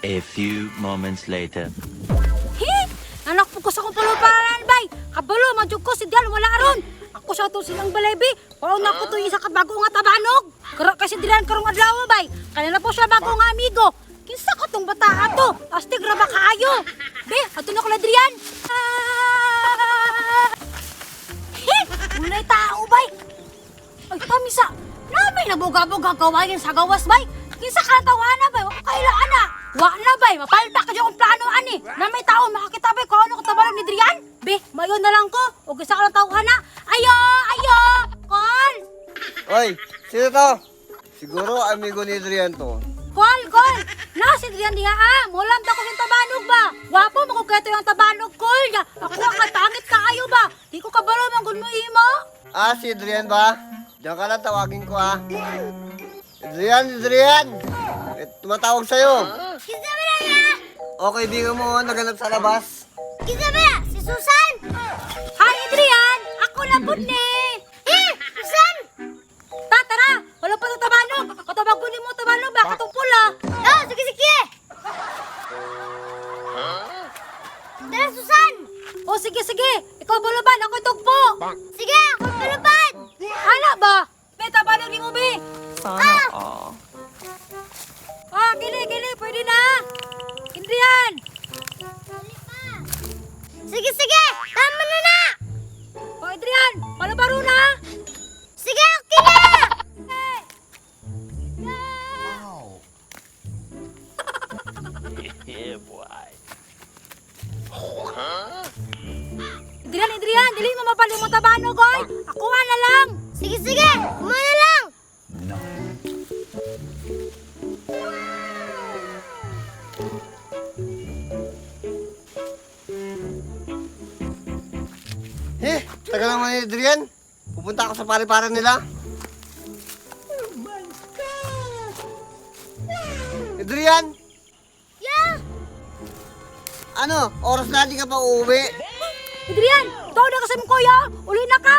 A few moments later. Hi! Anak po ko sa akong puluparan, bay! Kabalo, madyog ko si Dian, wala aron! Ako sa itong silang balay, bay! Paon ako to isa ka bago nga tabanog! Kara kasi Dian karong adlaw, bay! Kanila po siya bago nga amigo! Kinsa ko tong bata ato? Astig ra ba kaayo? Be, ato na ko la Drian! Ah! Hi! Walay tao, bay! Ay, tamisa! Namay nabuga-buga kawayan sa gawas, bay! Kinsa ka natawa na, bay? Wa ko kaila, ana! Wa na, bay! Mapalta ka dyan kung plano, ani! Na may tao makakita, bay, kung ano ko tabalog ni Drian! Be, mayon na lang ko! O kinsa ka natawa na! Ayo! Ayo! Call! Oy, sino to? Siguro amigo ni Adrian to. Call! Call! Na si Drian diha, ah! Mulam ta ko yung tabanog ba? Wapo, makuketo yung tabanog, call! Ya, ako ang katangit kaayo ba? Di ko kabalo, manggod mo imo! Ah, si Adrian ba? Diyan ka lang, tawagin ko ah. Adrian, Adrian! Eh, tumatawag sa'yo. Kinsa ba na na? O, kaibigan mo, naganap sa labas. Kinsa ba na? Si Susan! Hi, Adrian! Ako na po ni! Eh, Susan! Ta, tara! Wala pa sa tabanog! Katabag ko ni mo tabanog ba? Katong pula! Oh, sige, sige! Tara, Susan! O sige, sige! Ikaw balaban, ako'y tugpo! Sige, ako palupad! Hala ba? Be, tabanog ni mo, be! Ah! Ah, gili, gili! Pwede na! Adrian! Sige, sige! Tama na na! O, Adrian! Palabaro na! Sige, okay na! Yeah, boy. Adrian, Adrian! Dili mo mapali mo tabanog, oy! Ako na lang! Sige, sige! Kuma na lang! Eh, tagal naman ni Adrian. Pupunta ako sa pare-pare nila. Adrian! Yeah! Ano? Oras na, di ka pa uuwi. Adrian! Ito na kasi mong kuya! Uli na ka!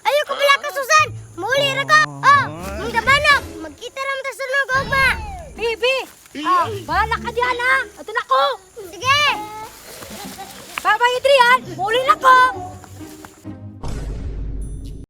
Ayoko pala ka, Susan! Mauli ra ka! Oh, mga tabanok! Magkita ra man ta sa ugma! Bibi! Ah, bahala ka diyan, ha! Ito na ko! Sige! Bye-bye, Adrian! Uli na ko!